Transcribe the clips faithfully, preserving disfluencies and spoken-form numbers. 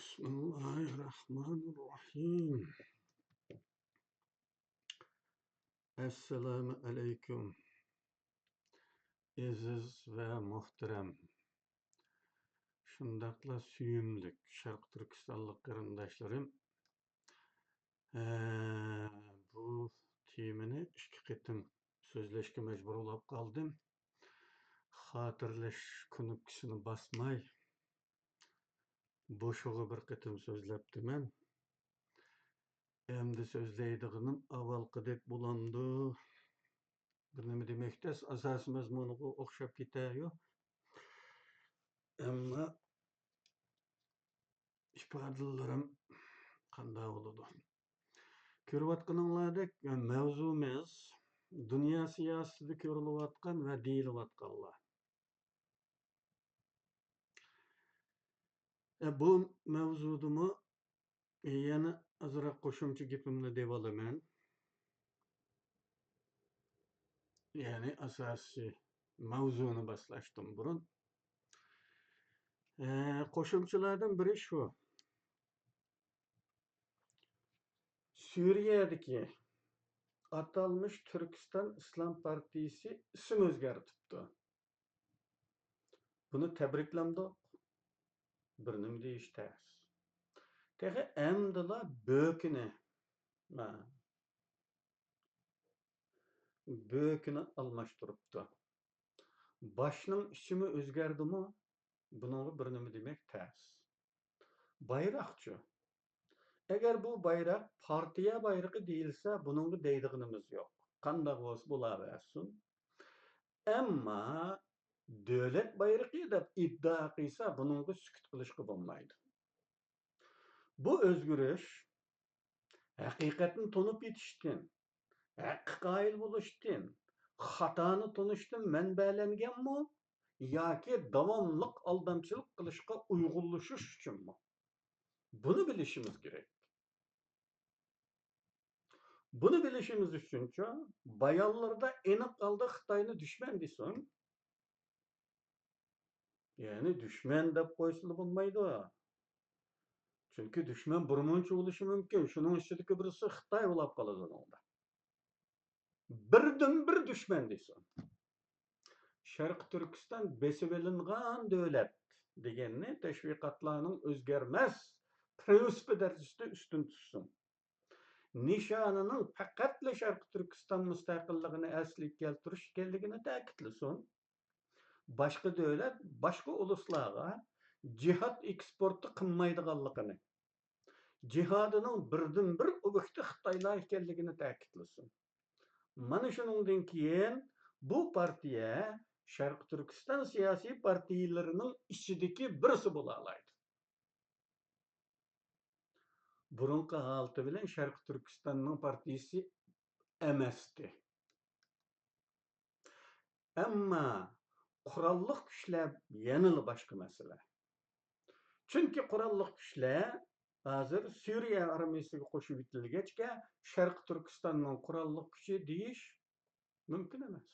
بىسمىللاھىررەھمانىررەھىم. ئەسسالامۇ ئەلەيكۇم، ئەزىز ۋە مۇھتەرەم، شۇنداقلا سۆيۈملۈك شەرقىي تۈركىستانلىق قېرىنداشلىرىم. ھە، بۇ تېمىنى ئىككى قېتىم سۆزلەشكە مەجبۇر بولۇپ قالدىم. خاتىرىلەش كۇنۇپكىسىنى باسماي، بوشىغا بىر قېتىم سۆزلەپتىمەن. ئەمدى سۆزلەيدىغىنىم ئاۋۋالقىدەك بولامدۇ؟ بىر نېمە دېمەكتە، ئاساسىي مەزمۇنىغا ئوخشاپ كېتەيۇ. ئەمما ئىپادىلىرىم قانداق بولىدۇ؟ كۆرۈۋاتقىنىڭلاردەك، مەۋزۇمىز دۇنيا سىياسىتىدە كۆرۈلۈۋاتقان ۋە دېيىلىۋاتقانلار. ئە، بۇ مەۋزۇدىمۇ يەنە ئازراق قوشۇمچە گېپىمنى دەۋالىمەن. يەنى ئاساسىي مەۋزۇنى باشلاشتىن بۇرۇن، ئە، قوشۇمچىلاردىن بىرى شۇ. سۈرىيەدىكى ئاتالمىش تۈركىستان ئىسلام پارتىيىسى ئىسىم ئۆزگەرتىپتۇ. بۇنى تەبرىكلەمدۇق؟ بىر نېمە دېيىش تەس. تېخى ئەمدىلا بۆكىنى، ھە، بۆكىنى ئالماشتۇرۇپتۇ. باشنىڭ ئىچىمۇ ئۆزگەردىمۇ؟ بۇنىڭغا بىر نېمە دېمەك تەس. بايراقچۇ؟ ئەگەر بۇ بايراق پارتىيە بايرىقى دېيىلسە، بۇنىڭغا دەيدىغىنىمىز يوق. قانداق بولسا بولاۋەرسۇن. ئەمما دۆلەت بايرىقى دەپ ئىددىئا قىلسا، بۇنىڭغا سۈكۈت قىلىشقا بولمايدۇ. بۇ ئۆزگىرىش ھەقىقەتنى تونۇپ يېتىشتىن، ھەققە قايىل بولۇشتىن، خاتانى تونۇشتىن مەنبەلەنگەنمۇ ياكى داۋاملىق ئالدامچىلىق قىلىشقا ئۇيغۇنلىشىش ئۈچۈنمۇ؟ بۇنى بىلىشىمىز كېرەك. بۇنى بىلىشىمىز ئۈچۈنچۇ، بايانلىرىدا ئېنىق ھالدا خىتاينى دۈشمەن دېسۇن. يەنى دۈشمەن دەپ قويسىلا بولمايدۇ. چۈنكى دۈشمەن بىر مۇنچە بولۇشى مۇمكىن. شۇنىڭ ئىچىدىكى بىرسى خىتاي بولاپ قالىدۇ ئۇنىڭدا. بىردىنبىر دۈشمەن دېسۇن. شەرقىي تۈركىستان بېسىۋېلىنغان دۆلەت دېگەننى تەشۋىقاتلارنىڭ ئۆزگەرمەس پىرىنسىپى دەرىجىسىدە ئۈستۈن تۇتسۇن. نىشانىنىڭ پەقەتلا شەرقىي تۈركىستان مۇستەقىللىقىنى ئەسلىگە كەلتۈرۈش ئىكەنلىكىنى تەكىتلىسۇن. باشقا دۆلەت، باشقا ئۇلۇسلارغا جىھاد ئېكسپورتى قىلمايدىغانلىقىنى، جىھادىنىڭ بىردىنبىر ئوبيېكتى خىتايلار ئىكەنلىكىنى تەكىتلىسۇن. مانا شۇنىڭدىن كېيىن بۇ پارتىيە شەرقىي تۈركىستان سىياسىي پارتىيىلىرىنىڭ ئىچىدىكى بىرسى بولالايدۇ. بۇرۇنقى ھالىتى بىلەن شەرقىي تۈركىستاننىڭ پارتىيىسى ئەمەستى. ئەمما قوراللىق كۈچلەر يەنىلا باشقا مەسىلە. چۈنكى قوراللىق كۈچلەر ھازىر سۈرىيە ئارمىيىسىغا قوشۇۋېتىلگەچكە، شەرقىي تۈركىستاننىڭ قوراللىق كۈچى دېيىش مۇمكىن ئەمەس.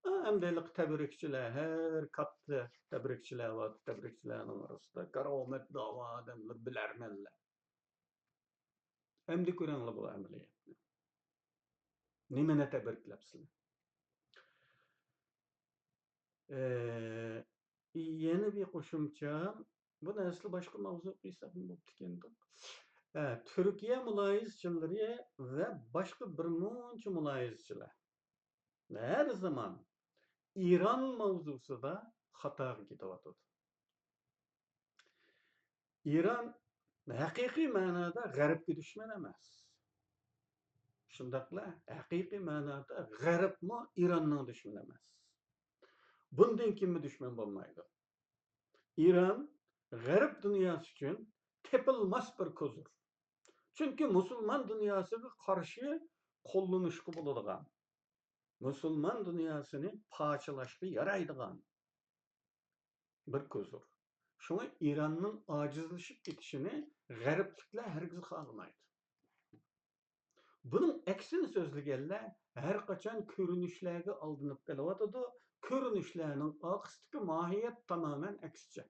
ئا، ئەمدى ھېلىقى تەبرىكچىلەر، ھەر كاتتا تەبرىكچىلەر بار، تەبرىكچىلەرنىڭ ئارىسىدا كارامەت داۋا ئادەملەر، بىلەرمەنلەر. ئەمدى كۆرۈڭلار بۇ ئەمەلىيەتنى. نېمىنى تەبرىكلەپسىلەر؟ ئە، يەنە بىر قوشۇمچە، بۇنى ئەسلى باشقا ماۋزۇ قىلساق بوپتىكەندۇق. ئە، تۈركىيە مۇلاھىزىچىلىرى ۋە باشقا بىر مۇنچە مۇلاھىزىچىلەر ھەر زامان ئىران ماۋزۇسىدا خاتاغا كېتىۋاتىدۇ. ئىران ھەقىقىي مەنادا غەربكە دۈشمەن ئەمەس. شۇنداقلا ھەقىقىي مەنادا غەربمۇ ئىراننىڭ دۈشمىنى ئەمەس. بۇندىن كېيىنمۇ دۈشمەن بولمايدۇ. ئىران غەرب دۇنياسى ئۈچۈن تېپىلماس بىر كوزىر. چۈنكى مۇسۇلمان دۇنياسىغا قارشى قوللىنىشقا بولىدىغان، مۇسۇلمان دۇنياسىنى پارچىلاشقا يارايدىغان بىر كوزىر. شۇڭا ئىراننىڭ ئاجىزلىشىپ كېتىشىنى غەربلىكلەر ھەرگىز خالىمايدۇ. بۇنىڭ ئەكسىنى سۆزلىگەنلەر ھەر قاچان كۆرۈنۈشلەرگە ئالدىنىپ قېلىۋاتىدۇ. كۆرۈنۈشلەرنىڭ ئارقىسىدىكى ماھىيەت تامامەن ئەكسىچە.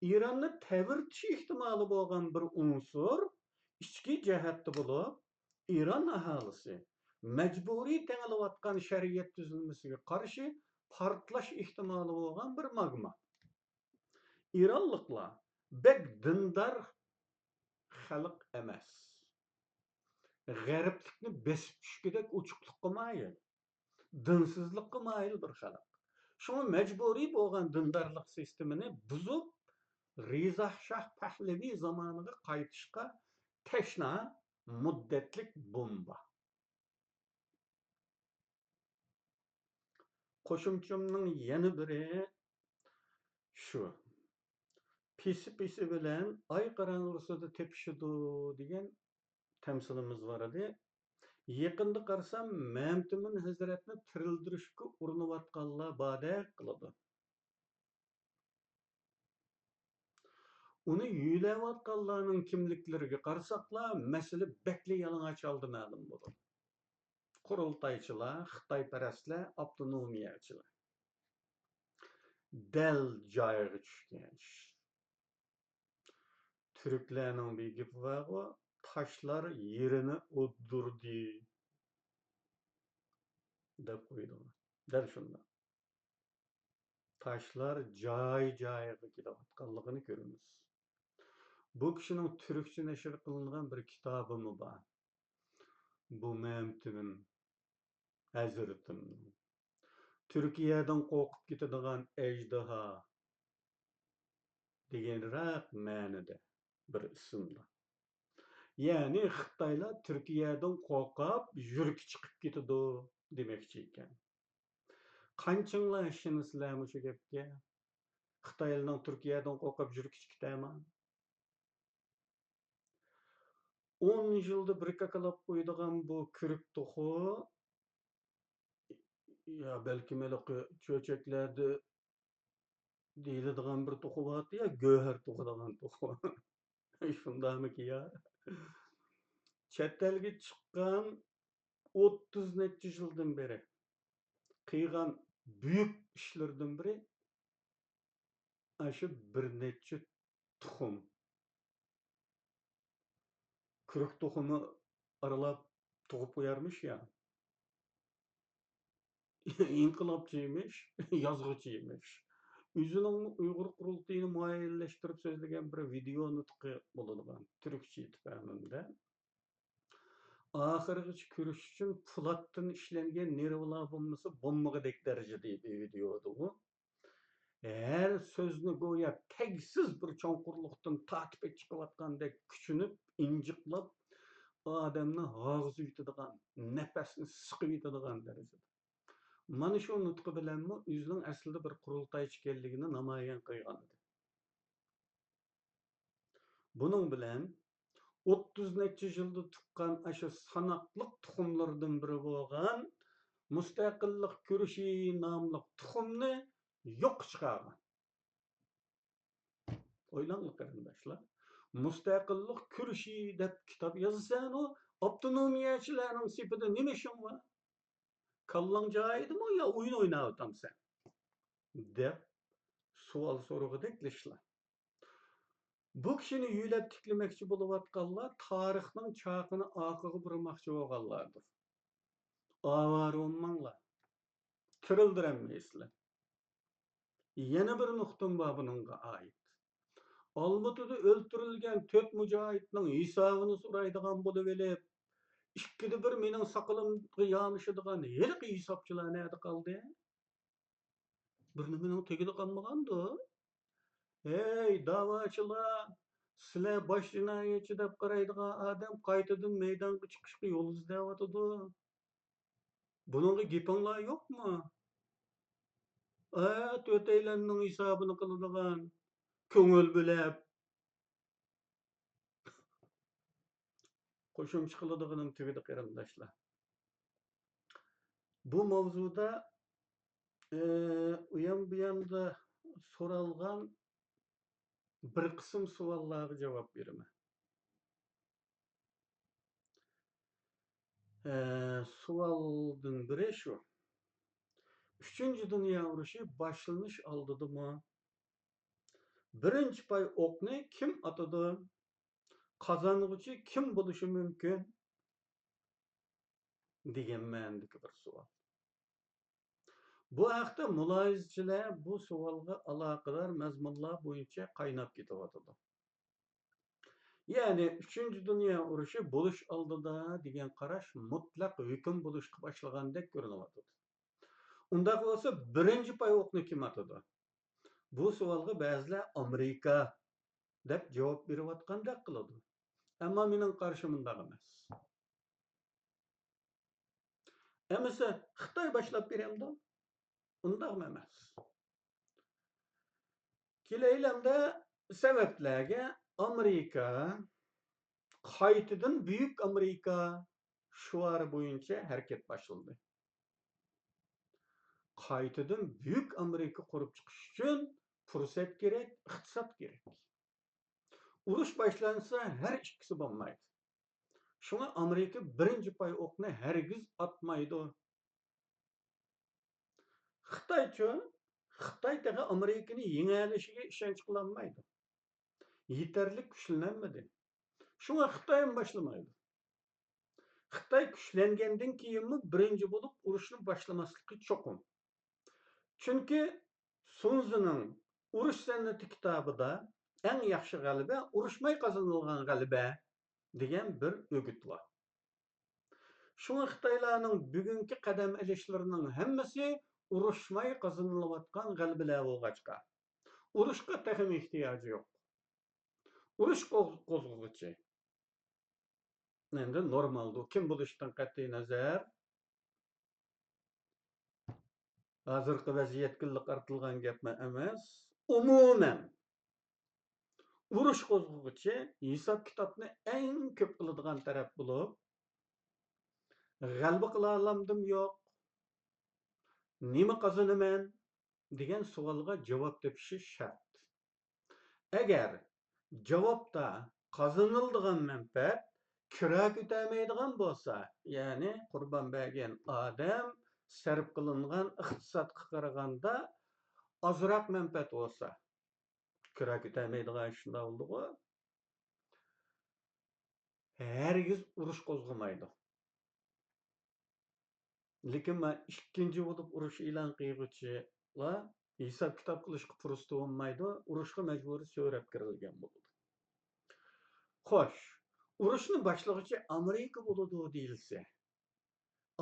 ئىراننى تەۋرىتىش ئېھتىمالى بولغان بىر ئۇنسۇر ئىچكى جەھەتتە بولۇپ، ئىران ئاھالىسى مەجبۇرىي تېڭىلىۋاتقان شەرىئەت تۈزۈلمىسىگە قارشى پارتلاش ئېھتىمالى بولغان بىر ماگما. ئىرانلىقلار بەك دىندار خەلق ئەمەس. غەربلىكنى بېسىپ چۈشكۈدەك ئوچۇقلۇققا مايىل، دىنسىزلىققا مايىل بىر خەلق. شۇڭا مەجبۇرىي بولغان دىندارلىق سىستېمىنى بۇزۇپ، رىزا شاھ پەھلىۋى زامانىغا قايتىشقا تەشنا مۇددەتلىك بومبا. قوشۇمچامنىڭ يەنە بىرى شۇ. پىسى پىسى بىلەن ئاي قاراڭغۇسىدا تېپىشىدۇ دېگەن تەمسىلىمىز بار ئىدى. يېقىندا قارىسام، مەمتىمىن ھەزرەتنى تىرىلدۈرۈشكە ئۇرۇنۇۋاتقانلار باردەك قىلىدۇ. ئۇنى يۆلەۋاتقانلارنىڭ كىملىكلىرىگە قارىساقلا، مەسىلە بەكلا يالىڭاچ ھالدا مەلۇم بولىدۇ. قۇرۇلتايچىلار، خىتايپەرەسلەر، ئاپتونومىيەچىلەر. دەل جايىغا چۈشكەن ئىش. تۈركلەرنىڭ بىر گېپى بارغۇ، «تاشلار يېرىنى ئۇددۇردى» دەپ قويىدىغان. دەل شۇنداق. تاشلار جاي-جايىغا كېلىۋاتقانلىقىنى كۆرىمىز. بۇ كىشىنىڭ تۈركچە نەشر قىلىنغان بىر كىتابىمۇ بار. بۇ مەمتىمىن ھەزرىتىمنىڭ «تۈركىيەدىن قورقۇپ كېتىدىغان ئەجدىھا» دېگەنرەك مەنىدە بىر ئىسىمدا. يەنى خىتايلار تۈركىيەدىن قورقۇپ يۈرىكى چىقىپ كېتىدۇ دېمەكچى ئىكەن. قانچىڭلار ئىشىنىسىلەر مۇشۇ گەپكە؟ خىتايلارنىڭ تۈركىيەدىن قورقۇپ يۈرىكى چىقىپ كېتەما؟ ئون يىلدا بىر كاكىلاپ قويىدىغان بۇ كۈرۈك توخۇ، يا بەلكىم ھېلىقى چۆچەكلەردە دېيىلىدىغان بىر توخۇ بارتى يا، گۆھەر توخۇ دېگەن توخۇ. شۇنداقمىكى يا؟ چەت ئەلگە چىققان ئوتتۇز نەچچە يىلدىن بېرى قىلغان بۈيۈك ئىشلىرىدىن بىرى ئاشۇ بىر نەچچە تۇخۇم. كۈرۈك تۇخۇمى ئارىلاپ تۇغۇپ قويارمىش يا. ئىنقىلابچى ئىمىش، يازغۇچى ئىمىش. ئۆزىنىڭ ئۇيغۇر قۇرۇلتىيىنى مۇئەييەنلەشتۈرۈپ سۆزلىگەن بىر ۋىدېئو نۇتقى بولىدىغان، تۈركچە ئېيتىپ ھەممىدە. ئاخىرغىچە كۆرۈش ئۈچۈن پولاتتىن ئىشلەنگەن نېرۋىلار بولمىسا بولمىغۇدەك دەرىجىدە بىر ۋىدېئو ئىدى ئۇ. ھەر سۆزنى گويا تەگسىز بىر چوڭقۇرلۇقتىن تارتىپ چىقىۋاتقاندەك كۈچىنىپ، ئىنجىقلاپ، ئادەمنى ھاغزىۋېتىدىغان، نەپەسنى سىقىۋېتىدىغان دەرىجىدە. مانا شۇ نۇتقى بىلەنمۇ ئۆزىنىڭ ئەسلىدە بىر قۇرۇلتايچى ئىكەنلىكىنى نامايان قىلغان ئىدى. بۇنىڭ بىلەن ئوتتۇز نەچچە يىلدا تۇغقان ئاشۇ ساناقلىق تۇخۇملىرىدىن بىرى بولغان مۇستەقىللىق كۈرىشى ناملىق تۇخۇمنى يوققا چىقارغان. ئويلاڭلار قېرىنداشلار، مۇستەقىللىق كۈرىشى دەپ كىتاب يازىسەنۇ، ئاپتونومىيەچىلەرنىڭ سېپىدە نېمە ئىشىڭ بار؟ كاللاڭ جايىدىمۇ يا ئويۇن ئويناۋاتامسەن؟ دەپ سوئال سورىغۇدەكلا ئىشلار. بۇ كىشىنى يۆلەپ تىكلىمەكچى بولۇۋاتقانلار تارىخنىڭ چاقىنى ئارقىغا بۇرىماقچى بولغانلاردۇر. ئاۋارە بولماڭلار. تىرىلدۈرەلمەيسىلەر. يەنە بىر نۇقتىم بار بۇنىڭغا ئائىت. ئالمۇتىدا ئۆلتۈرۈلگەن تۆت مۇجاھىدنىڭ ھېسابىنى سورايدىغان بولۇۋېلىپ، ئىككىدە بىر مېنىڭ ساقىلىمغا يامىشىدىغان ھېلىقى ھېسابچىلار نەدە قالدى؟ بىر نېمىنىڭ تېگىدە قالمىغاندۇ؟ ھەي، داۋاچىلار، سىلەر باش جىنايەتچى دەپ قارايدىغان ئادەم قايتىدىن مەيدانغا چىقىشقا يول ئىزدەۋاتىدۇ. بۇنىڭغا گېپىڭلار يوقمۇ؟ ئە، تۆتەيلەننىڭ ھېسابىنى قىلىدىغان، كۆڭۈل بۆلۈپ. قوشۇمچە قىلىدىغىنىم تۈگىدى، قېرىنداشلار. بۇ ماۋزۇدا، ئى، ئۇيان بۇياندا سورالغان بىر قىسىم سوئاللارغا جاۋاب بېرىمەن. ئى، سوئالدىن بىرى شۇ. ئۈچىنچى دۇنيا ئۇرۇشى باشلىنىش ئالدىدىمۇ بىرىنچى پاي ئوقنى كىم ئاتىدۇ؟ قازانغۇچى كىم بولۇشى مۇمكىن؟ دېگەن مەنىدىكى بىر سوئال. بۇ ھەقتە مۇلاھىزىچىلەر بۇ سوئالغا ئالاقىدار مەزمۇنلار بويىچە قايناپ كېتىۋاتىدۇ. يەنى ئۈچىنچى دۇنيا ئۇرۇشى بولۇش ئالدىدا دېگەن قاراش مۇتلەق ھۆكۈم بولۇشقا باشلىغاندەك كۆرۈنۈۋاتىدۇ. ئۇنداق بولسا بىرىنچى پاي ئوقنى كىم ئاتىدۇ؟ بۇ سوئالغا بەزىلەر ئامېرىكا دەپ جاۋاب بېرىۋاتقاندەك قىلىدۇ. ئەمما مېنىڭ قارىشىم ئۇنداق ئەمەس. ئەمىسە خىتاي باشلاپ بېرەمدۇ؟ ئۇنداقمۇ ئەمەس. كېلەيلەمدە سەۋەبلەرگە ئامېرىكا، قايتىدىن بۈيۈك ئامېرىكا شوئارى بويىچە ھەرىكەت باشلىدى. قايتىدىن بۈيۈك ئامېرىكا قۇرۇپ چىقىش ئۈچۈن پۇرسەت كېرەك، ئىقتىساد كېرەك. ئۇرۇش باشلانسا ھەر ئىككىسى بولمايدۇ. شۇڭا ئامېرىكا بىرىنچى پاي ئوقنى ھەرگىز ئاتمايدۇ. خىتايچۇ؟ خىتاي تېخى ئامېرىكىنى يېڭەلىشىگە ئىشەنچ قىلالمايدۇ. يېتەرلىك كۈچلىنەلمىدى. شۇڭا خىتايمۇ باشلىمايدۇ. خىتاي كۈچلەنگەندىن كېيىنمۇ بىرىنچى بولۇپ ئۇرۇشنى باشلىماسلىقى چوقۇم. چۈنكى سۇنزىنىڭ ئۇرۇش سەنئىتى كىتابىدا، «ئەڭ ياخشى غەلىبە ئۇرۇشماي قازىنىلغان غەلىبە» دېگەن بىر ئۆگۈت بار. شۇڭا خىتايلارنىڭ بۈگۈنكى قەدەم ئېلىشلىرىنىڭ ھەممىسى ئۇرۇشماي قازىنىلىۋاتقان غەلىبىلەر بولغاچقا، ئۇرۇشقا تېخىمۇ ئېھتىياجى يوق. ئۇرۇش قوز-، قوزغىغۇچى. ئەمدى نورمالدۇ، كىم بولۇشتىن قەتئىينەزەر، ھازىرقى ۋەزىيەتكىلا قارىتىلغان گەپمۇ ئەمەس. ئومۇمەن، ئۇرۇش قوزغىغۇچى ھېساب-كىتابنى ئەڭ كۆپ قىلىدىغان تەرەپ بولۇپ، «غەلىبە قىلالامدىم يوق، نېمە قازىنىمەن؟» دېگەن سوئالغا جاۋاب تېپىشى شەرت. ئەگەر جاۋابتا قازىنىلىدىغان مەنپەئەت كىرا كۆتەرمەيدىغان بولسا، يەنى قۇربان بەرگەن ئادەم سەرپ قىلىنغان ئىقتىسادقا قارىغاندا ئازراق مەنپەئەت بولسا، كىرا كۆتەرمەيدىغان شۇنداق بولدىغۇ، ھەرگىز ئۇرۇش قوزغىمايدۇ. لېكىن مانا ئىككىنچى بولۇپ ئۇرۇش ئېلان قىلغۇچىلار ھېساب-كىتاب قىلىشقا پۇرسىتى بولمايدۇ، ئۇرۇشقا مەجبۇرىي سۆرەپ كىرىلگەن بولىدۇ. خوش، ئۇرۇشنى باشلىغۇچى ئامېرىكا بولىدۇ دېيىلسە،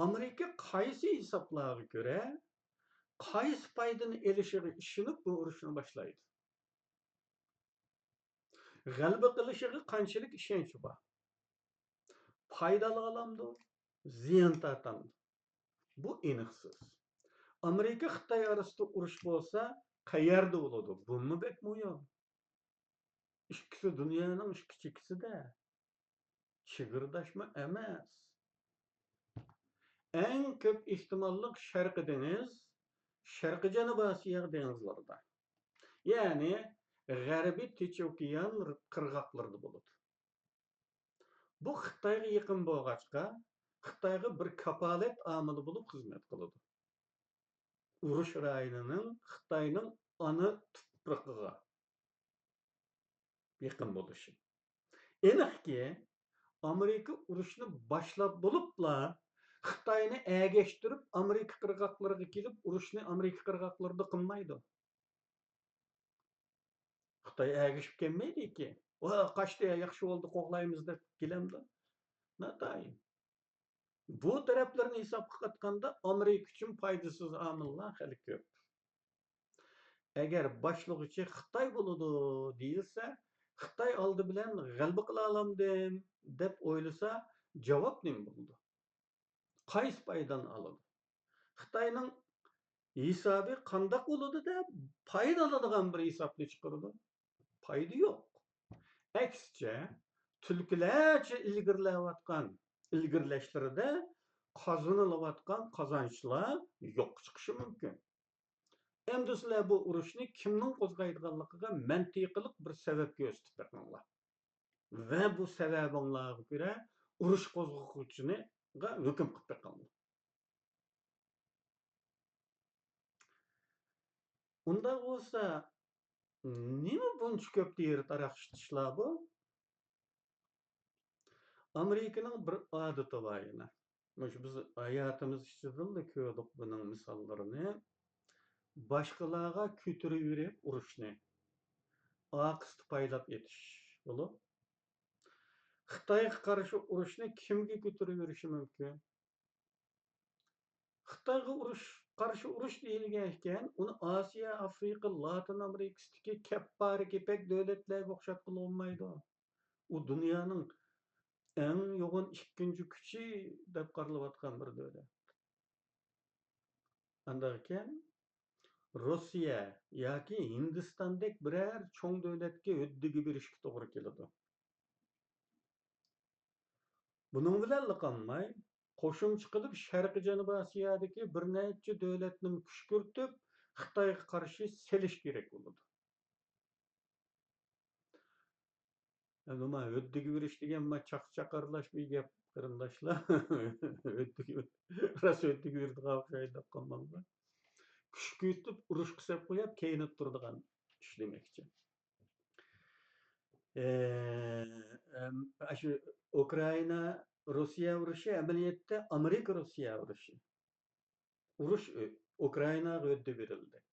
ئامېرىكا قايسى ھېسابلارغا كۆرە، قايسى پايدىنى ئېلىشىغا ئىشىنىپ بۇ ئۇرۇشنى باشلايدۇ؟ غەلىبە قىلىشىغا قانچىلىك ئىشەنچى بار؟ پايدا ئالالامدۇ؟ زىيان تارتامدۇ؟ بۇ ئېنىقسىز. ئامېرىكا خىتاي ئارىسىدا ئۇرۇش بولسا، قەيەردە بولىدۇ؟ بۇمۇ بەك مۇھىم. ئىككىسى دۇنيانىڭ ئىككى چېكىسىدە. چېگرىداشمۇ ئەمەس. ئەڭ كۆپ ئېھتىماللىق شەرقىي دېڭىز، شەرقىي جەنۇبىي ئاسىيا دېڭىزلىرىدا، يەنى غەربىي تىنچ ئوكيان قىرغاقلىرىدا بولىدۇ. بۇ خىتايغا يېقىن بولغاچقا، خىتايغا بىر كاپالەت ئامىلى بولۇپ خىزمەت قىلىدۇ. ئۇرۇش رايونىنىڭ خىتاينىڭ ئانا تۇپرىقىغا يېقىن بولۇشى. ئېنىقكى، ئامېرىكا ئۇرۇشنى باشلاپ بولۇپلا، خىتاينى ئەگەشتۈرۈپ، ئامېرىكا قىرغاقلىرىغا كېلىپ، ئۇرۇشنى ئامېرىكا قىرغاقلىرىدا قىلمايدۇ. خىتاي ئەگىشىپ كەلمەيدىكى، «ۋا، قاچتى، ياخشى بولدى، قوغلايمىز» دەپ كېلەمدۇ؟ ناتايىن. بۇ تەرەپلىرىنى ھېسابقا قاتقاندا، ئامېرىكا ئۈچۈن پايدىسىز ئامىللار خېلى كۆپ. ئەگەر باشلىغۇچى خىتاي بولىدۇ دېيىلسە، خىتاي ئالدى بىلەن «غەلىبە قىلالامدىم» دەپ ئويلىسا، جاۋاب نېمە بولىدۇ؟ قايسى پايدىنى ئالىدۇ؟ خىتاينىڭ ھېسابى قانداق بولىدۇ دەپ، پايدا ئالىدىغان بىر ھېسابنى چىقىرىدۇ. پايدا يوق. ئەكسىچە، تۈلكىلەرچە ئىلگىرىلەۋاتقان ئىلگىرىلەشلىرىدە قازىنىلىۋاتقان قازانچلار يوققا چىقىشى مۇمكىن. ئەمدى سىلەر بۇ ئۇرۇشنى كىمنىڭ قوزغايدىغانلىقىغا مەنتىقىلىق بىر سەۋەب كۆرسىتىپ بېقىڭلار. ۋە بۇ سەۋەبىڭلارغا كۆرە ئۇرۇش قوزغىغۇچىنىغا ھۆكۈم قىلىپ بېقىڭلار. ئۇنداق بولسا، نېمە بۇنچە كۆپ دېرى تاراقشىتىشلار بۇ؟ ئامېرىكىنىڭ بىر ئادىتى بار يەنە. مۇشۇ بىز ھاياتىمىز ئىچىدىلا كۆردۇق بۇنىڭ مىساللىرىنى. باشقىلارغا كۆتۈرۈۋېرىپ ئۇرۇشنى، ئارقىسىدا پايلاپ ئېتىش بولۇپ، خىتايغا قارشى ئۇرۇشنى كىمگە كۆتۈرۈۋېرىشى مۇمكىن؟ خىتايغا ئۇرۇش، قارشى ئۇرۇش دېيىلگەن ئىكەن، ئۇنى ئاسىيا، ئافرىقا، لاتىن ئامېرىكىسىدىكى كەپپارە كېپەك دۆلەتلەرگە ئوخشاتقىلى بولمايدۇ. ئۇ دۇنيانىڭ ئەڭ يوغان ئىككىنچى كۈچى دەپ قارىلىۋاتقان بىر دۆلەت. ئانداقكەن، روسىيە ياكى ھىندىستاندەك بىرەر چوڭ دۆلەتكە ھۆددىگە بېرىشكە توغرا كېلىدۇ. بۇنىڭ بىلەنلا قالماي، قوشۇمچە قىلىپ شەرقىي جەنۇبىي ئاسىيادىكى بىر نەچچە دۆلەتنىمۇ كۈشكۈرتۈپ، خىتايغا قارشى سېلىش كېرەك بولىدۇ. ئەمدى ما ھۆددىگە بېرىش دېگەن ما چاقچاق ئارىلاش بىر گەپ، قېرىنداشلار. ھۆددىگە، راست ھۆددىگە بېرىدىغان ئوخشايدۇ دەپ قالماڭلار. كۈشكۈرتۈپ ئۇرۇشقا سەپ قويۇپ، كەينىدە تۇرىدىغان ئىش دېمەكچى. ئە، ئەم، ئاشۇ ئۇكرائىنا روسىيە ئۇرۇشى ئەمەلىيەتتە ئامېرىكا روسىيە ئۇرۇشى. ئۇرۇش ئۆ-، ئۇكرائىناغا ھۆددە بېرىلدى.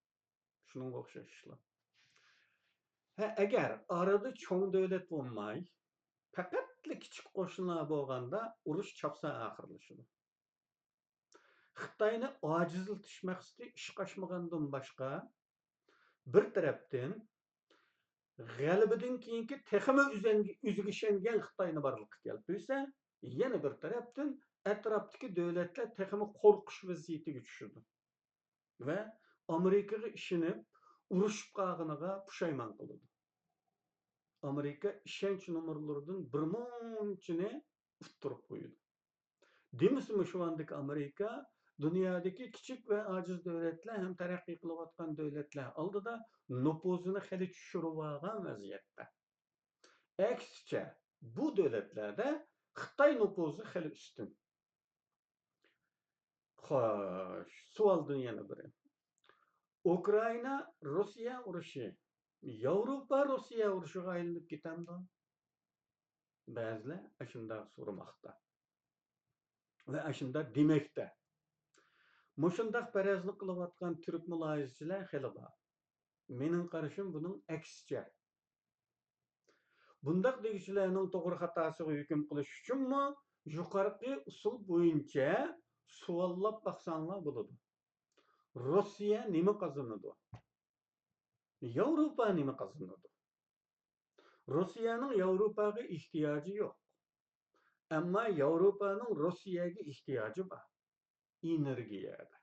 شۇنىڭغا ئوخشاش ئىشلار. ھە، ئەگەر ئارىدا چوڭ دۆلەت بولماي، پەقەتلا كىچىك قوشنىلار بولغاندا، ئۇرۇش چاپسان ئاخىرلىشىدۇ. خىتاينى ئاجىزلىتىش مەقسىتى ئىشقا ئاشمىغاندىن باشقا، بىر تەرەپتىن، غەلىبىدىن كېيىنكى تېخىمۇ ئۆزەنگە-، ئۆزىگە ئىشەنگەن خىتاينى بارلىققا كەلتۈرسە، يەنە بىر تەرەپتىن، ئەتراپتىكى دۆلەتلەر تېخىمۇ قورقۇش ۋەزىيىتىگە چۈشىدۇ ۋە ئامېرىكىغا ئىشىنىپ، ئۇرۇشۇپ قالغىنىغا پۇشايمان قىلىدۇ. ئامېرىكا ئىشەنچ نومۇرلىرىدىن بىر مۇنچىنى ئۇتتۇرۇپ قويىدۇ. دېمىسىمۇ، شۇ ئاندىكى ئامېرىكا دۇنيادىكى كىچىك ۋە ئاجىز دۆلەتلەر ھەم تەرەققىي قىلىۋاتقان دۆلەتلەر ئالدىدا نوپۇزىنى خېلى چۈشۈرۈۋالغان ۋەزىيەتتە. ئەكسىچە، بۇ دۆلەتلەردە خىتاي نوپۇزى خېلى ئۈستۈن. خوش، سوئالدىن يەنە بىرى. ئۇكرائىنا روسىيە ئۇرۇشى، ياۋروپا روسىيە ئۇرۇشىغا ئايلىنىپ كېتەمدۇ؟ بەزىلەر ئاشۇنداق سورىماقتا ۋە ئاشۇنداق دېمەكتە. مۇشۇنداق پەرەزنى قىلىۋاتقان تۈرك مۇلاھىزىچىلەر خېلى بار. مېنىڭ قارىشىم بۇنىڭ ئەكسىچە. بۇنداق دېگۈچىلەرنىڭ توغرا خاتاسىغا ھۆكۈم قىلىش ئۈچۈنمۇ يۇقىرىقى ئۇسۇل بويىچە سوئاللاپ باقساڭلار بولىدۇ. روسىيە نېمە قازىنىدۇ؟ ياۋروپا نېمە قازىنىدۇ؟ روسىيەنىڭ ياۋروپاغا ئېھتىياجى يوق. ئەمما ياۋروپانىڭ روسىيەگە ئېھتىياجى بار. ئېنېرگىيەدە.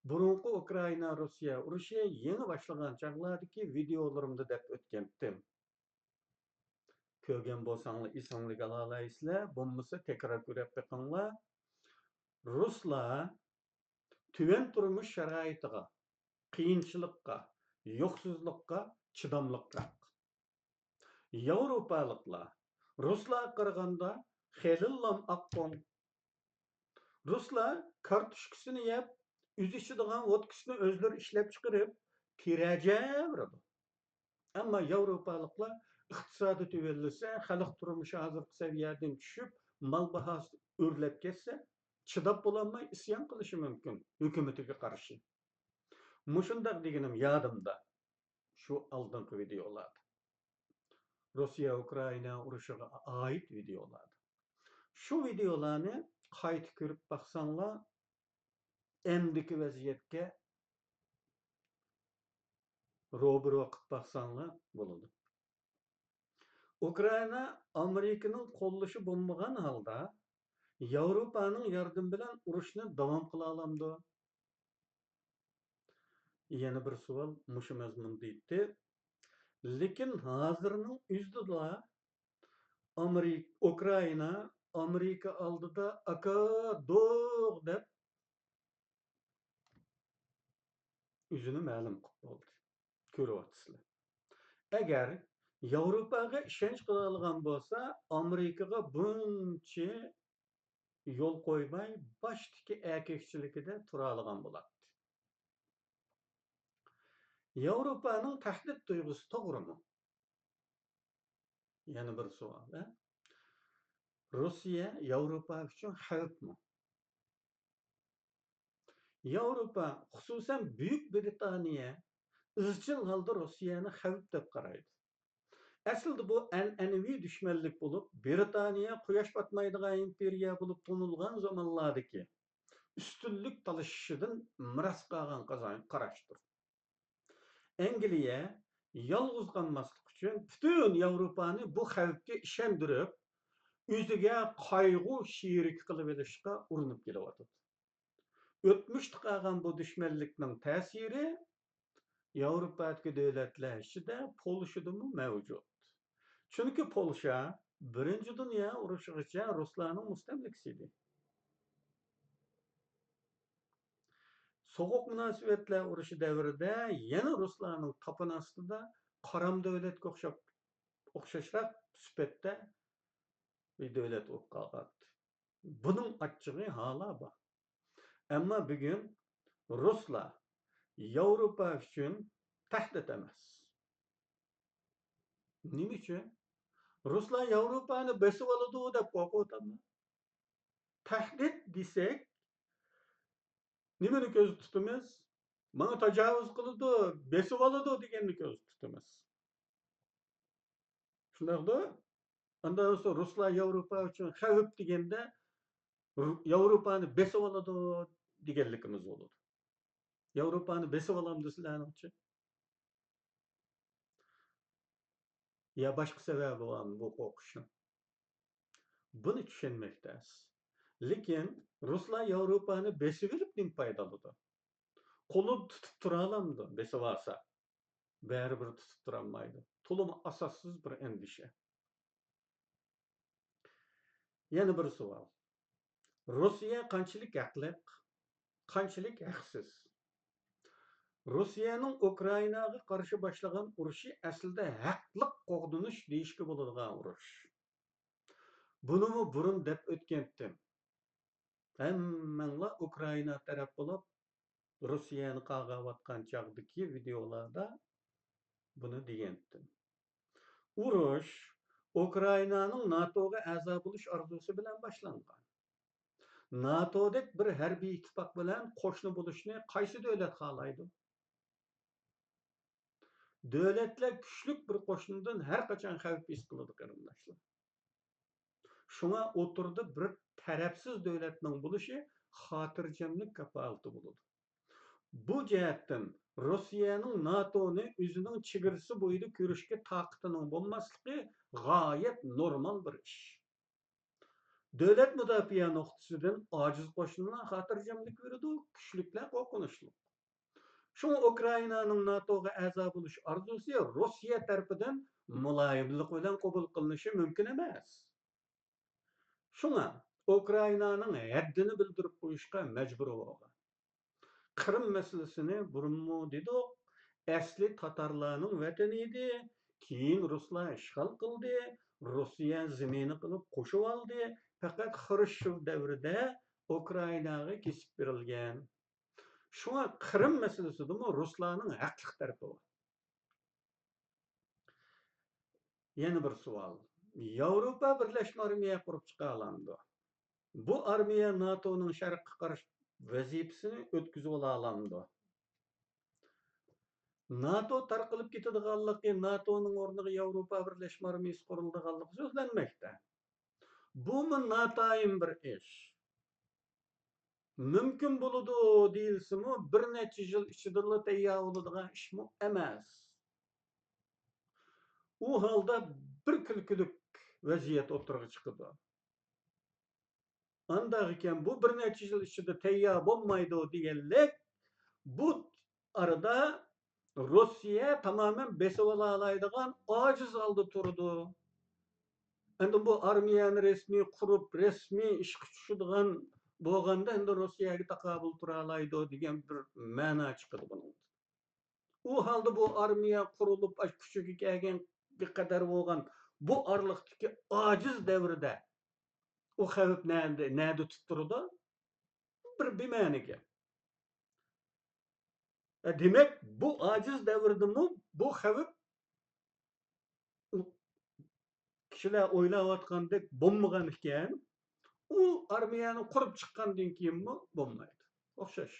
بۇرۇنقى ئۇكرائىنا روسىيە ئۇرۇشى يېڭى باشلىغان چاغلاردىكى ۋىدېئولىرىمدا دەپ ئۆتكەنتىم. كۆرگەن بولساڭلار ئېسىڭلارگە ئالالايسىلەر، بولمىسا تەكرار كۆرۈپ بېقىڭلار. رۇسلار تۆۋەن تۇرمۇش شارائىتىغا، قىيىنچىلىققا، يوقسۇزلۇققا چىداملىقراق. ياۋروپالىقلار رۇسلارغا قارىغاندا خېلىلا ئاققۇن. رۇسلار كارتوشكىسىنى يەپ، ئۆزى ئىچىدىغان ۋودكىسىنى ئۆزلىرى ئىشلەپچىقىرىپ، تېرىجەۋېرىدۇ. ئەمما ياۋروپالىقلار ئىقتىسادى تۆۋەنلىسە، خەلق تۇرمۇشى ھازىرقى سەۋىيەدىن چۈشۈپ، مال باھاسى ئۆرلەپ كەتسە، چىداپ بولالماي ئىسيان قىلىشى مۇمكىن ھۆكۈمىتىگە قارشى. مۇشۇنداق دېگىنىم يادىمدا. شۇ ئالدىنقى ۋىدېئولاردا، روسىيە ئۇكرائىنا ئۇرۇشىغا ئائىت ۋىدېئولاردا. شۇ ۋىدېئولارنى قايتا كۆرۈپ باقساڭلار، ئەمدىكى ۋەزىيەتكە روبىرو قىلىپ باقساڭلار بولىدۇ. ئۇكرائىنا ئامېرىكىنىڭ قوللىشى بولمىغان ھالدا ياۋروپانىڭ ياردىمى بىلەن ئۇرۇشنى داۋام قىلالامدۇ؟ يەنە بىر سوئال مۇشۇ مەزمۇندا ئىدى. لېكىن ھازىرنىڭ ئۆزىدىلا ئامېرىك-، ئۇكرائىنا ئامېرىكا ئالدىدا ئاكا دوغ دەپ ئۆزىنى مەلۇم قىلىپ بولدى. كۆرۈۋاتىسىلەر. ئەگەر ياۋروپاغا ئىشەنچ قىلالىغان بولسا، ئامېرىكىغا بۇنچە يول قويماي، باشتىكى ئەركەكچىلىكىدە تۇرالىغان بولاتتى. ياۋروپانىڭ تەھدىت تۇيغۇسى توغرىمۇ؟ يەنە بىر سوئال، ھە؟ روسىيە ياۋروپا ئۈچۈن خەۋپمۇ؟ ياۋروپا، خۇسۇسەن بۈيۈك بىرىتانىيە ئىزچىل ھالدا روسىيەنى خەۋپ دەپ قارايدۇ. ئەسلىدە بۇ ئەنئەنىۋى دۈشمەنلىك بولۇپ، بىرىتانىيە قۇياش پاتمايدىغان ئىمپېرىيە بولۇپ تونۇلغان زامانلاردىكى ئۈستۈنلۈك تالىشىشىدىن مىراس قالغان قازا-، قاراشتۇر. ئەنگلىيە يالغۇز قالماسلىق ئۈچۈن پۈتۈن ياۋروپانى بۇ خەۋپكە ئىشەندۈرۈپ، ئۆزىگە قايغۇ شېرىكى قىلىۋېلىشقا ئۇرۇنۇپ كېلىۋاتىدۇ. ئۆتمۈشتە قالغان بۇ دۈشمەنلىكنىڭ تەسىرى ياۋروپادىكى دۆلەتلەر ئىچىدە پولشىدىمۇ مەۋجۇت. چۈنكى پولشا بىرىنچى دۇنيا ئۇرۇشىغىچە رۇسلارنىڭ مۇستەملىكىسى ئىدى. سوغۇق مۇناسىۋەتلەر ئۇرۇشى دەۋرىدە يەنە رۇسلارنىڭ تاپىنى ئاستىدا قارام دۆلەتكە ئوخشاپ، ئوخشاشراق سۈپەتتە بىر دۆلەت بولۇپ قالغانىدى. بۇنىڭ ئاچچىقى ھالا بار. ئەمما بۈگۈن رۇسلار ياۋروپا ئۈچۈن تەھدىت ئەمەس. نېمە ئۈچۈن؟ رۇسلار ياۋروپانى بېسىۋالىدۇ دەپ قورقۇۋاتامدۇ؟ تەھدىت دېسەك، نېمىنى كۆزدە تۇتىمىز؟ ماڭا تاجاۋۇز قىلىدۇ، بېسىۋالىدۇ دېگەننى كۆزدە تۇتىمىز. شۇنداقتۇ؟ ئاندىن سوڭ رۇسلار ياۋروپا ئۈچۈن خەۋپ دېگەندە، رۇ-، ياۋروپانى بېسىۋالىدۇ دېگەنلىكىمىز بولىدۇ. ياۋروپانى بېسىۋالامدۇ سىلەرنىڭچە؟ يا باشقا سەۋەبى بارمۇ بۇ قورقۇشنىڭ؟ بۇنى چۈشەنمەك تەس. لېكىن رۇسلار ياۋروپانى بېسىۋېلىپ نېمە پايدا ئالىدۇ؟ قولىدا تۇتۇپ تۇرالامدۇ؟ بېسىۋالسا، بەرىبىر تۇتۇپ تۇرالمايدۇ. تولىمۇ ئاساسسىز بىر ئەندىشە. يەنە بىر سوئال. روسىيە قانچىلىك ھەقلىق، قانچىلىك ھەقسىز؟ روسىيەنىڭ ئۇكرائىناغا قارشى باشلىغان ئۇرۇشى ئەسلىدە ھەقلىق قوغدىنىش دېيىشكە بولىدىغان ئۇرۇش. بۇنىمۇ بۇرۇن دەپ ئۆتكەنتىم. ھەممەڭلار ئۇكرائىنا تەرەپ بولۇپ، روسىيەنى قاغاۋاتقان چاغدىكى ۋىدېئولاردا بۇنى دېگەنتىم. ئۇرۇش ئۇكرائىنانىڭ ناتوغا ئەزا بولۇش ئارزۇسى بىلەن باشلانغان. ناتودەك بىر ھەربىي ئىتتىپاق بىلەن قوشنا بولۇشنى قايسى دۆلەت خالايدۇ؟ دۆلەتلەر كۈچلۈك بىر قوشنىدىن ھەر قاچان خەۋپ ھېس قىلىدۇ، قېرىنداشلار. شۇڭا ئوتتۇرىدا بىر تەرەپسىز دۆلەتنىڭ بولۇشى خاتىرجەملىك كاپالىتى بولىدۇ. بۇ جەھەتتىن روسىيەنىڭ ناتونى ئۆزىنىڭ چېگرىسى بويىدا كۆرۈشكە تاقىتىنىڭ بولماسلىقى غايەت نورمال بىر ئىش. دۆلەت مۇداپىئە نۇقتىسىدىن ئاجىز قوشنىلار خاتىرجەملىك بېرىدۇ، كۈچلۈكلەر قورقۇنچلۇق. شۇڭا ئۇكرائىنانىڭ ناتوغا ئەزا بولۇش ئارزۇسى روسىيە تەرىپىدىن مۇلايىملىق بىلەن قوبۇل قىلىنىشى مۇمكىن ئەمەس. شۇڭا ئۇكرائىنانىڭ ھەددىنى بىلدۈرۈپ قويۇشقا مەجبۇر بولغان. قىرىم مەسىلىسىنى بۇرۇنمۇ دېدۇق، ئەسلى تاتارلارنىڭ ۋەتىنى ئىدى، كېيىن رۇسلار ئىشغال قىلدى، روسىيە زېمىنى قىلىپ قوشۇۋالدى، پەقەت خرۇشچوف دەۋرىدە ئۇكرائىناغا كېسىپ بېرىلگەن. شۇڭا قىرىم مەسىلىسىدىمۇ رۇسلارنىڭ ھەقلىق تەرىپى بار. يەنە بىر سوئال. ياۋروپا بىرلەشمە ئارمىيە قۇرۇپ چىقالامدۇ؟ بۇ ئارمىيە ناتونىڭ شەرققە قارشى ۋەزىپىسىنى ئۆتكۈزۈۋالالامدۇ؟ ناتو تارقىلىپ كېتىدىغانلىقى، ناتونىڭ ئورنىغا ياۋروپا بىرلەشمە ئارمىيىسى قۇرۇلىدىغانلىقى سۆزلەنمەكتە. بۇمۇ ناتايىن بىر ئىش. مۇمكىن بولىدۇ دېيىلسىمۇ، بىر نەچچە يىل ئىچىدىلا تەييار بولىدىغان ئىشمۇ ئەمەس. ئۇ ھالدا بىر كۈلكىلىك ۋەزىيەت ئوتتۇرىغا چىقىدۇ. ئانداق ئىكەن، بۇ بىر نەچچە يىل ئىچىدە تەييار بولمايدۇ دېگەنلىك، بۇ ئارىدا روسىيە تامامەن بېسىۋالالايدىغان ئاجىز ھالدا تۇرىدۇ. ئەمدى بۇ ئارمىيەنى رەسمىي قۇرۇپ، رەسمىي ئىشقا چۈشىدىغان بولغاندا، ئەمدى روسىيەگە تاقابىل تۇرالايدۇ دېگەن بىر مەنا چىقىدۇ بۇنىڭدىن. ئۇ ھالدا بۇ ئارمىيە قۇرۇلۇپ، ئاشۇ كۈچىگە كەلگەنگە قەدەر بولغان بۇ ئارىلىقتىكى ئاجىز دەۋرىدە ئۇ خەۋپ نەدە، نەدە تۇتتۇرىدۇ؟ بىر بىمەنە گەپ. ئە، دېمەك، بۇ ئاجىز دەۋردىمۇ بۇ خەۋپ ئۇ كىشىلەر ئويلاۋاتقاندەك بولمىغان ئىكەن، ئۇ ئارمىيەنى قۇرۇپ چىققاندىن كېيىنمۇ بولمايدۇ. ئوخشاش.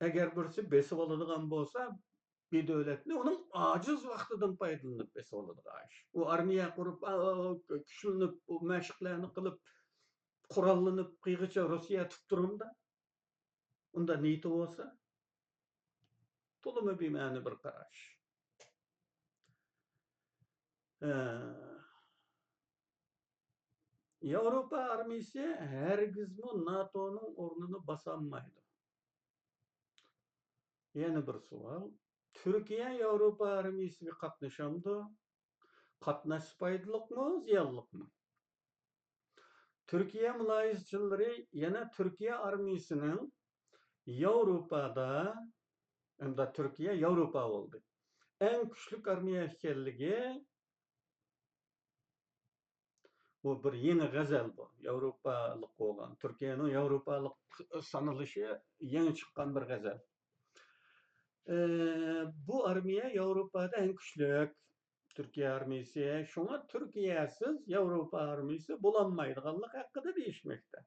ئەگەر بىرسى بېسىۋالىدىغان بولسا، بىر دۆلەتنى ئۇنىڭ ئاجىز ۋاقتىدىن پايدىلىنىپ بېسىۋالىدىغان ئىش. ئۇ ئارمىيە قۇرۇپ، ئا، ئا، كۈچلىنىپ، ئۇ مەشىقلەرنى قىلىپ، قوراللىنىپ، قىيغىچە روسىيە تۇتتۇرۇمدا. ئۇندا نىيىتى بولسا، تولىمۇ بىمەنە بىر قاراش. ئە، ياۋروپا ئارمىيىسى ھەرگىزمۇ ناتونىڭ ئورنىنى باسالمايدۇ. يەنە بىر سوئال. تۈركىيە ياۋروپا ئارمىيىسىگە قاتنىشامدۇ؟ قاتناشسا پايدىلىقمۇ، زىيانلىقمۇ؟ تۈركىيە مۇلاھىزىچىلىرى يەنە تۈركىيە ئارمىيىسىنىڭ ياۋروپادا، ئەمدى تۈركىيە ياۋروپا بولدى، ئەڭ كۈچلۈك ئارمىيە ئىكەنلىكى، بۇ بىر يېڭى غەزەل بۇ. ياۋروپالىق بولغان، تۈركىيەنىڭ ياۋروپالىق سانىلىشى يېڭى چىققان بىر غەزەل. ئى، بۇ ئارمىيە ياۋروپادا ئەڭ كۈچلۈك، تۈركىيە ئارمىيىسى. شۇڭا تۈركىيەسىز ياۋروپا ئارمىيىسى بولالمايدىغانلىقى ھەققىدە دېيىشمەكتە.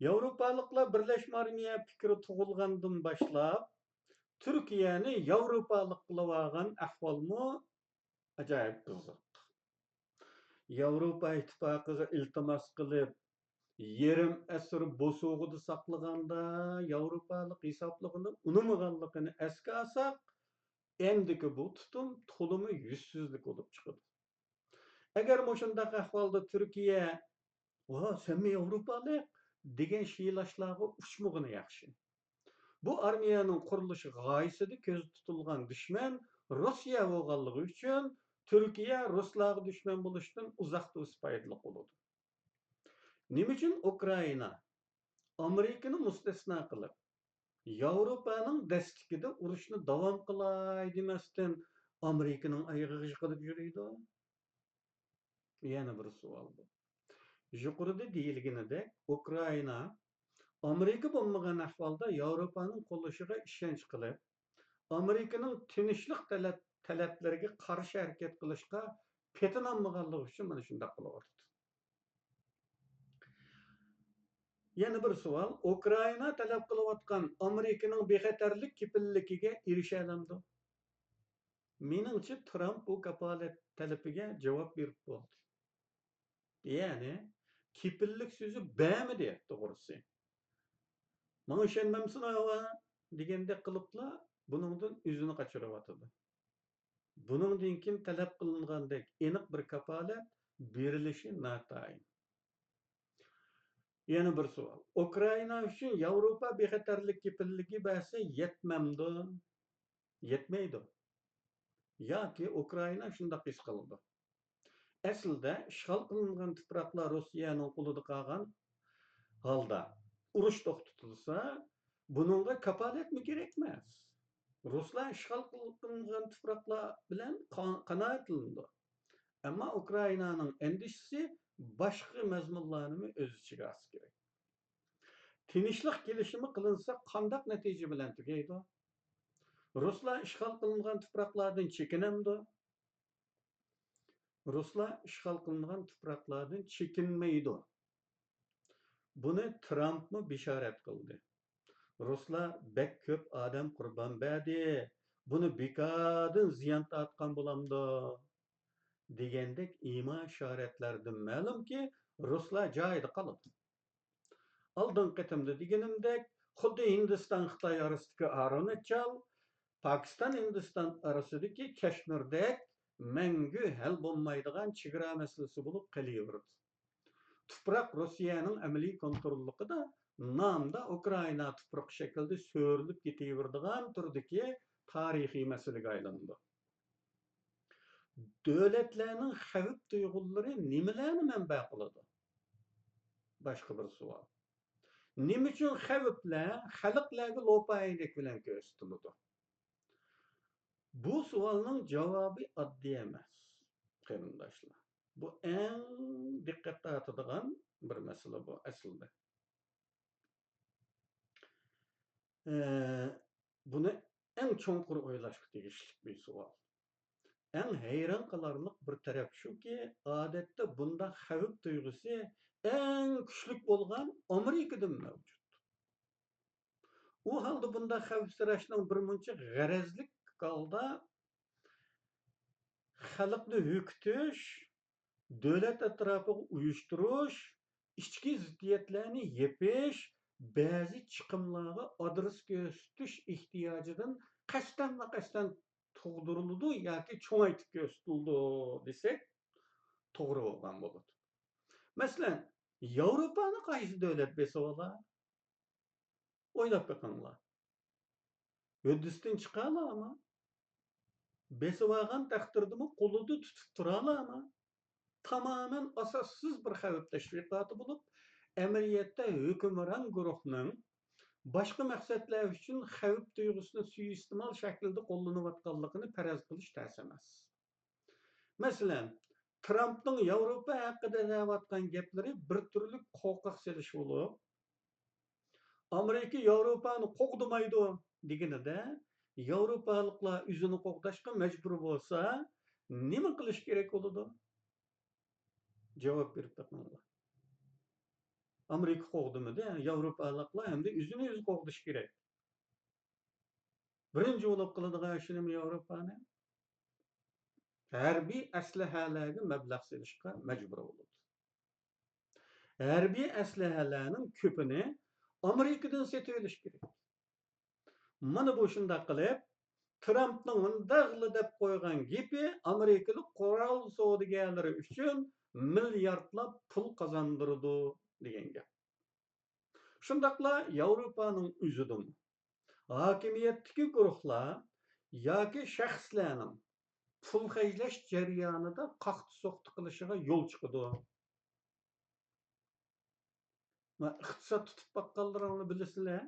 ياۋروپالىقلار بىرلەشمە ئارمىيە پىكرى تۇغۇلغاندىن باشلاپ، تۈركىيەنى ياۋروپالىق قىلىۋالغان ئەھۋالمۇ ئاجايىپ قىزىق. ياۋروپا ئىتتىپاقىغا ئىلتىماس قىلىپ، يېرىم ئەسىر بوسۇغىدا ساقلىغاندا، ياۋروپالىق ھېسابلىغىنى ئۇنىمىغانلىقىنى ئەسكە ئالساق، ئەمدىكى بۇ تۇتۇم تولىمۇ يۈزسىزلىك بولۇپ چىقىدۇ. ئەگەر مۇشۇنداق ئەھۋالدا تۈركىيە، «ۋا، سەنمۇ ياۋروپالىق» دېگەن شىيلاشلارغا ئۇچمىغىنى ياخشى. بۇ ئارمىيەنىڭ قۇرۇلۇش غايىسىدە كۆزدە تۇتۇلغان دۈشمەن روسىيە بولغانلىقى ئۈچۈن، تۈركىيە رۇسلارغا دۈشمەن بولۇشتىن ئۇزاقتا ئۆتسە پايدىلىق بولىدۇ. نېمە ئۈچۈن ئۇكرائىنا ئامېرىكىنى مۇستەسنا قىلىپ، ياۋروپانىڭ دەستىكىدە ئۇرۇشنى داۋام قىلاي دېمەستىن، ئامېرىكىنىڭ ئايىغىغا جىقىلىپ يۈرىدۇ؟ يەنە بىر سوئال بۇ. يۇقىرىدا دېيىلگىنىدەك، ئۇكرائىنا ئامېرىكا بولمىغان ئەھۋالدا ياۋروپانىڭ قوللىشىغا ئىشەنچ قىلىپ، ئامېرىكىنىڭ تىنچلىق تەلەپ-، تەلەپلىرىگە قارشى ھەرىكەت قىلىشقا پېتىنالمىغانلىقى ئۈچۈن مانا شۇنداق قىلىۋاتىدۇ. يەنە بىر سوئال، ئۇكرائىنا تەلەپ قىلىۋاتقان ئامېرىكىنىڭ بىخەتەرلىك كېپىللىكىگە ئېرىشەلەمدۇ؟ مېنىڭچە، ترامپ بۇ كاپالەت تەلىپىگە جاۋاب بېرىپ بولدى. يەنى، كېپىللىك سۆزى بەرمىدى، توغرىسى. «ماڭا ئىشەنمەمسىلەر، ھاۋا؟» دېگەندەك قىلىپلا، بۇنىڭدىن ئۆزىنى قاچۇرۇۋاتىدۇ. بۇنىڭدىن كېيىن تەلەپ قىلىنغاندەك ئېنىق بىر كاپالەت بېرىلىشى ناتايىن. يەنە بىر سوئال. ئۇكرائىنا ئۈچۈن ياۋروپا بىخەتەرلىك كېپىللىكى بەرسە يەتمەمدۇ؟ يەتمەيدۇ. ياكى ئۇكرائىنا شۇنداق ھېس قىلىدۇ. ئەسلىدە ئىشغال قىلىنغان تۇپراقلار روسىيەنىڭ قولىدا قالغان ھالدا ئۇرۇش توختىتىلسا، بۇنىڭغا كاپالەتمۇ كېرەك ئەمەس. رۇسلار ئىشغال قىلىنغان تۇپراقلار بىلەن قا-، قانائەتلىنىدۇ. ئەمما ئۇكرائىنانىڭ ئەندىشىسى باشقا مەزمۇنلارنىمۇ ئۆز ئىچىگە ئالسا كېرەك. تىنچلىق كېلىشىمى قىلىنسا قانداق نەتىجە بىلەن تۈگەيدۇ؟ رۇسلار ئىشغال قىلىنغان تۇپراقلاردىن چېكىنەمدۇ؟ رۇسلار ئىشغال قىلىنغان تۇپراقلاردىن چېكىنمەيدۇ. بۇنى ترامپمۇ بېشارەت قىلدى. «رۇسلار بەك كۆپ ئادەم قۇربان بەردى. بۇنى بىكاردىن زىيان تارتقان بولامدۇ؟» دېگەندەك ئىما ئىشارەتلەردىن مەلۇمكى، رۇسلار جايىدا قالىدۇ. ئالدىنقى قېتىمدا دېگىنىمدەك، خۇددى ھىندىستان خىتاي ئارىسىدىكى ئارۇناچال، پاكىستان ھىندىستان ئارىسىدىكى كەشمىردەك مەڭگۈ ھەل بولمايدىغان چېگرا مەسىلىسى بولۇپ قېلىۋېرىدۇ. تۇپراق روسىيەنىڭ ئەمەلىي كونتروللۇقىدا، نامدا ئۇكرائىنا تۇپرىقى شەكلىدە سۆرىلىپ كېتىۋېرىدىغان تۈردىكى تارىخىي مەسىلىگە ئايلىنىدۇ. دۆلەتلەرنىڭ خەۋپ تۇيغۇلىرى نېمىلەرنى مەنبە قىلىدۇ؟ باشقا بىر سوئال. نېمە ئۈچۈن خەۋپلەر خەلقلەرگە لوپايىدەك بىلەن كۆرسىتىلىدۇ؟ بۇ سوئالنىڭ جاۋابى ئاددىي ئەمەس، قېرىنداشلار. بۇ ئەڭ دىققەت تارتىدىغان بىر مەسىلە بۇ ئەسلىدە. ئە، بۇنى ئەڭ چوڭقۇر ئويلاشقا تېگىشلىك بىر سوئال. ئەڭ ھەيران قالارلىق بىر تەرەپ شۇكى، ئادەتتە بۇنداق خەۋپ تۇيغۇسى ئەڭ كۈچلۈك بولغان ئامېرىكىدىن مەۋجۇت. ئۇ ھالدا بۇنداق خەۋپسىرەشنىڭ بىرمۇنچە غەرەزلىك ھالدا خەلقنى ھۆكۈتۈش، دۆلەت ئەتراپىغا ئۇيۇشتۇرۇش، ئىچكى زىددىيەتلەرنى يېپىش، بەزى چىقىملارغا ئادرېس كۆرسىتىش ئېھتىياجىدىن قەستەنمۇ قەستەن تۇغدۇرۇلىدۇ ياكى چوڭايتىپ كۆرسىتىلىدۇ دېسەك، توغرا بولغان بولىدۇ. مەسىلەن، ياۋروپانى قايسى دۆلەت بېسىۋالار؟ ئويلاپ بېقىڭلار. ھۆددىسىدىن چىقالارمۇ؟ بېسىۋالغان تەقدىردىمۇ قولىدا تۇتۇپ تۇرالارمۇ؟ تامامەن ئاساسسىز بىر خەۋپ تەشۋىقاتى بولۇپ، ئەمەلىيەتتە ھۆكۈمران گۇرۇھنىڭ باشقا مەقسەتلەر ئۈچۈن خەۋپ تۇيغۇسىنى سۇيىئىستېمال شەكلىدە قوللىنىۋاتقانلىقىنى پەرەز قىلىش تەس ئەمەس. مەسىلەن، ترامپنىڭ ياۋروپا ھەققىدە دەۋاتقان گەپلىرى بىر تۈرلۈك قورقاق سېلىش بولۇپ، ئامېرىكا ياۋروپانى قوغدىمايدۇ دېگىنىدە، ياۋروپالىقلار ئۆزىنى قوغداشقا مەجبۇر بولسا، نېمە قىلىش كېرەك بولىدۇ؟ جاۋاب بېرىپ بېقىڭلار. ئامېرىكا قوغدىمىدى، ياۋروپالىقلار ئەمدى ئۆزىنى ئۆزى قوغدىشى كېرەك. بىرىنچى بولۇپ قىلىدىغان ئىشى نېمە ياۋروپانى؟ ھەربىي ئەسلىھەلەرگە مەبلەغ سېلىشقا مەجبۇر بولىدۇ. ھەربىي ئەسلىھەلەرنىڭ كۆپىنى ئامېرىكىدىن سېتىۋېلىش كېرەك. مانا بۇ شۇنداق قىلىپ، ترامپنىڭ مۇنداقلا دەپ قويغان گېپى ئامېرىكىلىق قورال سودىگەرلىرى ئۈچۈن مىلياردلاپ پۇل قازاندۇرىدۇ دېگەن گەپ. شۇنداقلا ياۋروپانىڭ ئۆزىدىمۇ ھاكىمىيەتتىكى گۇرۇھلار ياكى شەخسلەرنىڭ پۇل خەجلەش جەريانىدا قاقتى-سوقتى قىلىشىغا يول چىقىدۇ. مانا ئىقتىساد تۇتۇپ باققانلىرىڭلار بىلىسىلەر.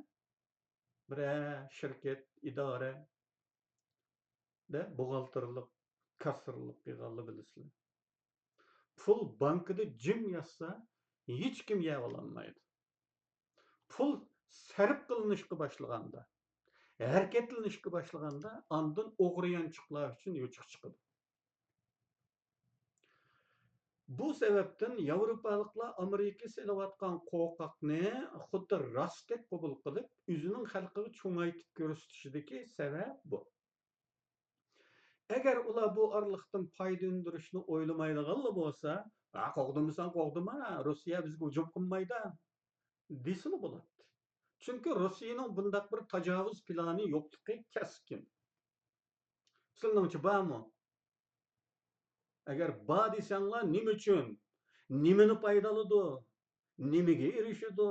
بىرەر شىركەت، ئىدارە، دە بوغالتىرلىق، كاسسىرلىق قىلغانلا بىلىسىلەر. پۇل بانكىدا جىم ياتسا، ھېچكىم يەۋالالمايدۇ. پۇل سەرپ قىلىنىشقا باشلىغاندا، ھەرىكەتلىنىشكە باشلىغاندا، ئاندىن ئوغرى يانچۇقلار ئۈچۈن يوچۇق چىقىدۇ. بۇ سەۋەبتىن ياۋروپالىقلار ئامېرىكا سېلىۋاتقان قورقاقنى خۇددى راستتەك قوبۇل قىلىپ، ئۆزىنىڭ خەلقىگە چوڭايتىپ كۆرسىتىشىدىكى سەۋەب بۇ. ئەگەر ئۇلار بۇ ئارىلىقتىن پايدا ئۈندۈرۈشنى ئويلىمايدىغانلا بولسا، «ھە، قوغدىمىساڭ قوغدىما، روسىيە بىزگە ھۇجۇم قىلمايدۇ» دېسىلا بولاتتى. چۈنكى روسىيىنىڭ بۇنداق بىر تاجاۋۇز پىلانى يوقلۇقى كەسكىن. سىلىنىڭچە بارمۇ؟ ئەگەر بار دېسەڭلار، نېمە ئۈچۈن؟ نېمىنى پايدىلىدۇ؟ نېمىگە ئېرىشىدۇ؟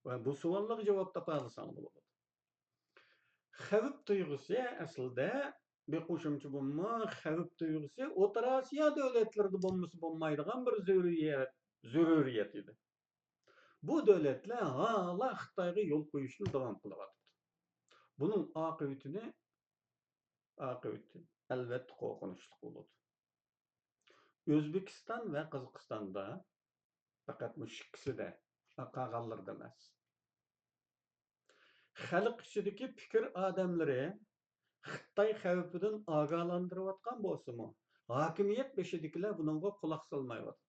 ۋە بۇ سوئاللارغا جاۋاب تاپالىساڭلار بولىدۇ. خەۋپ تۇيغۇسى ئەسلىدە، بىر قوشۇمچە بولما، خەۋپ تۇيغۇسى ئوتتۇرا ئاسىيا دۆلەتلىرىدە بولمىسا بولمايدىغان بىر زۆرۈرىيەت، زۆرۈرىيەت ئىدى. بۇ دۆلەتلەر ھالا خىتايغا يول قويۇشنى داۋام قىلىۋاتىدۇ. بۇنىڭ ئاقىۋىتىنى، ئاقىۋىتى ئەلۋەتتە قورقۇنچلۇق بولىدۇ. ئۆزبېكىستان ۋە قازاقىستاندا، پەقەت مۇشۇ ئىككىسىدە، قالغانلىرىدا ئەمەس. خەلق ئىچىدىكى پىكىر ئادەملىرى خىتاي خەۋپىدىن ئاگاھلاندۇرۇۋاتقان بولسىمۇ، ھاكىمىيەت بېشىدىكىلەر بۇنىڭغا قۇلاق سالمايۋاتىدۇ.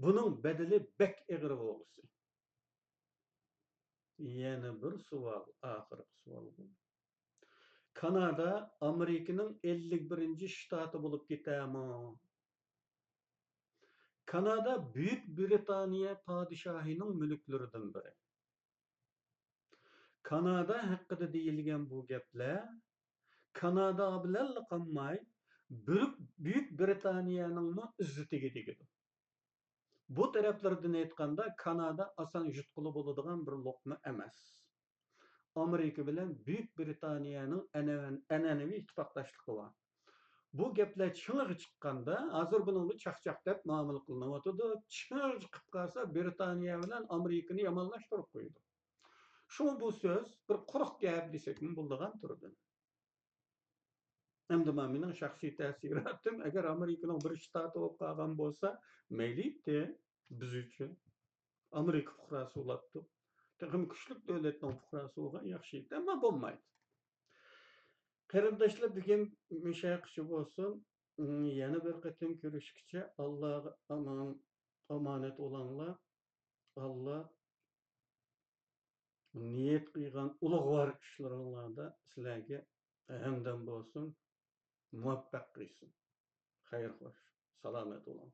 بۇنىڭ بەدىلى بەك ئېغىر بولغۇسى. يەنە بىر سوئال، ئاخىرقى سوئال بۇ. كانادا ئامېرىكىنىڭ ئەللىك بىرىنچى شتاتى بولۇپ كېتەرمۇ؟ كانادا بۈيۈك برىتانىيە پادىشاھىنىڭ مۈلۈكلىرىدىن بىرى. كانادا ھەققىدە دېيىلگەن بۇ گەپلەر كانادا بىلەنلا قالماي، بۈرۈك-، بۈيۈك برىتانىيەنىڭمۇ ئىززىتىگە تېگىدۇ. بۇ تەرەپلىرىدىن ئېيتقاندا، كانادا ئاسان يۇتقىلى بولىدىغان بىر لوقما ئەمەس. ئامېرىكا بىلەن بۈيۈك برىتانىيەنىڭ ئەنەۋەن-، ئەنئەنىۋى ئىتتىپاقداشلىقى بار. بۇ گەپلەر چىڭىغا چىققاندا، ھازىر بۇنىڭغا چاقچاق دەپ مۇئامىلە قىلىنىۋاتىدۇ. چىڭىغا چىقىپ قالسا، برىتانىيە بىلەن ئامېرىكىنى يامانلاشتۇرۇپ قويىدۇ. شۇڭا بۇ سۆز بىر قۇرۇق گەپ دېسەكمۇ بولىدىغان تۈردىن. ئەمدى مانا مېنىڭ شەخسىي تەسىراتىم، ئەگەر ئامېرىكىنىڭ بىر شتاتى بولۇپ قالغان بولسا، مەيلى ئىدى بىز ئۈچۈن. ئامېرىكا پۇقراسى بولاتتۇق. تېخىمۇ كۈچلۈك دۆلەتنىڭ پۇقراسى بولغان ياخشى ئىدى، ئەمما بولمايدۇ. قېرىنداشلار، بۈگۈن مۇشۇ يەرگىچە بولسۇن. يەنە بىر قېتىم كۆرۈشكىچە، ئاللاغا ئامان، ئامانەت بولۇڭلار. ئاللا نىيەت قىلغان ئۇلۇغۋار ئىشلىرىڭلاردا سىلەرگە ھەمدەم بولسۇن، مۇۋەپپەق قىلسۇن. خەير خوش، سالامەت بولۇڭ.